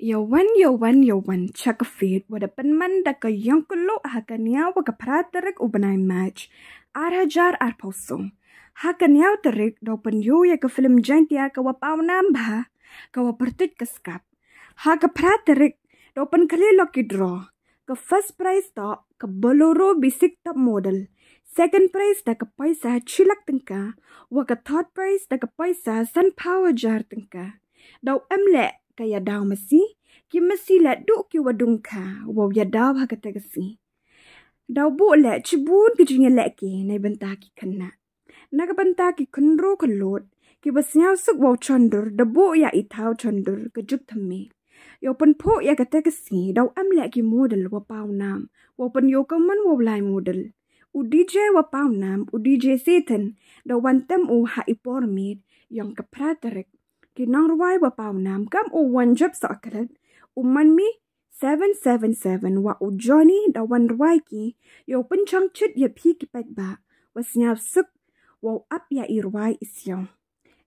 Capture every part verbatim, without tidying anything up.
Yawan yawan yawan cha ka fete wa da pynman da ka Yong Kylluh ha ka ynñiaw wa ka phra tarik u bnai March, ar hajar arphaw soo. Ha ka ynñiaw tarik daw pynyoo ya ka film Jaiñtia ka wa pawnam bha, ka wa pyrtuid ka Skap. Ha ka phra tarik daw pynkhlieh lucky draw. Ka first prize toh ka Bolero B six top model. Second prize da ka poisa chi lak tyngka, wa ka third prize da ka poisa sanphaw hajar tyngka. Daw em leh ka yadaw masi, ki masi leh du ki wa dungkha wow yadaw ha katæ ka sngi. Daw booh leh chiboon ki jingyalehke neibynta ki khynnah. Na ka bynta ki khynroo khyllood, ki wa sñiawsuk wow chawndur da booh ya i thaw chawndur ka juk thymme. Yow pynphooh ya katæ ka sngi daw em leh ki model wa pawnam wow pynyoo ka mon wow lai model. U DJ wa pawnam, u DJ Satan, da wan tem u ha i por miet yong ka phra tarik. Ki nongrwai wa pawnam kam u Wanjapsohklet, u Manmi seven seven seven wa u Johnny da wan rwai ki. Yow pynchongchit ya phi ki paidbah wa sñiawsuk wow ap ya i rwai i siaw.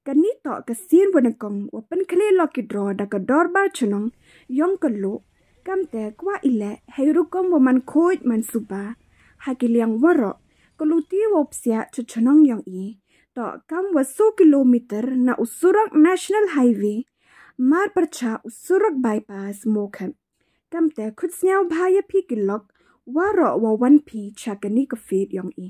Kani toh ka sien wa nyngkong wa pynkhlieh lucky draw da ka dorbar chnong Yong Kylluh. Kamtæ kwah i leh hei rukom wa man khooid man suba ha ki liang waroh, ka luti wow psiah cha chnong yong i toh kamwa soo kilometer na u surok National Highway, mar pyrchah u surok bypass Mookhet. Kamtæ khut sñiawbha ya phi ki lok waroh wow wan phi cha kani ka fete yong i.